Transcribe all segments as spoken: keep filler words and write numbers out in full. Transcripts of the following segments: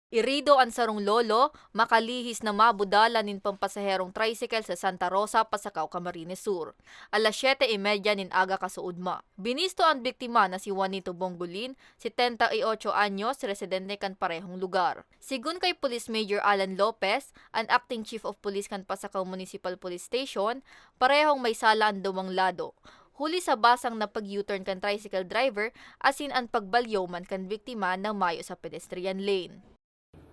Irido an sarong lolo, makalihis na mabudalan nin pampasaherong tricycle sa Santa Rosa, Pasacao, Camarines Sur. Alas siyete y media nin aga kasuodma. Binisto an biktima na si Juanito Bongolin, setenta y ocho anyos, residente kan parehong lugar. Sigon kay Police Major Alan Lopez, an Acting Chief of Police kan Pasacao Municipal Police Station, parehong may sala an duwang lado. Huli sa basang na pag-U-turn kan tricycle driver asin an pagbalyaw man kan biktima na mayo sa pedestrian lane.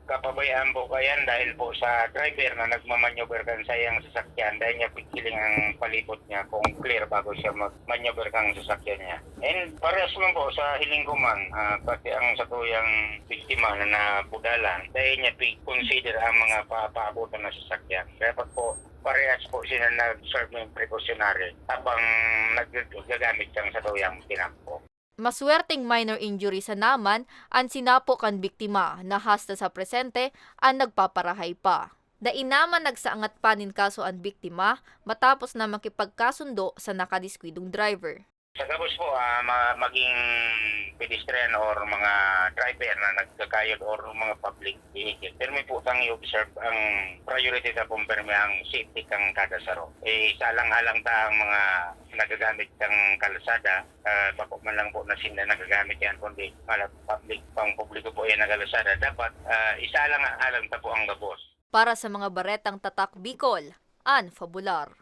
Kapabayaan po kayan dahil po sa driver na nagmamaneuver kan sayang sasakyan, dahil niya pigsiling ang palibot niya kung clear bago siya mag-maneuver kang sasakyan niya. And parehas man po sa hiling ko man, ah, pati ang satuyang biktima na nabudalan, dahil niya pig-consider ang mga pa-, paabutan na sasakyan. Kaya pag po, parehas po sila nag-serve ng precautionary habang nag-, naggagamit siyang satuyang tinampo. Maswerteng minor injury sana man an sinapo kan biktima na hasta sa presente an nagpaparahay pa. Dai naman nagsaangat pa nin kaso an biktima matapos na makipagkasundo sa nakadiskwidong driver. Sa gabos po, ah, ma-, maging pedestrian or mga driver na nagkakayod or mga public vehicle, pirmi po tang i-observe ang priority ta po pirmi ang safety kang kada saro. Eh, isalang-alang ta ang mga nagagamit kang kalsada, ah, bako man lang po na sinda nagagamit yan, kundi mga public, pang publiko po yan na kalsada. Dapat, ah, isalang-alang ta po ang gabos. Para sa mga baretang Tatak Bicol, Ann Fabular.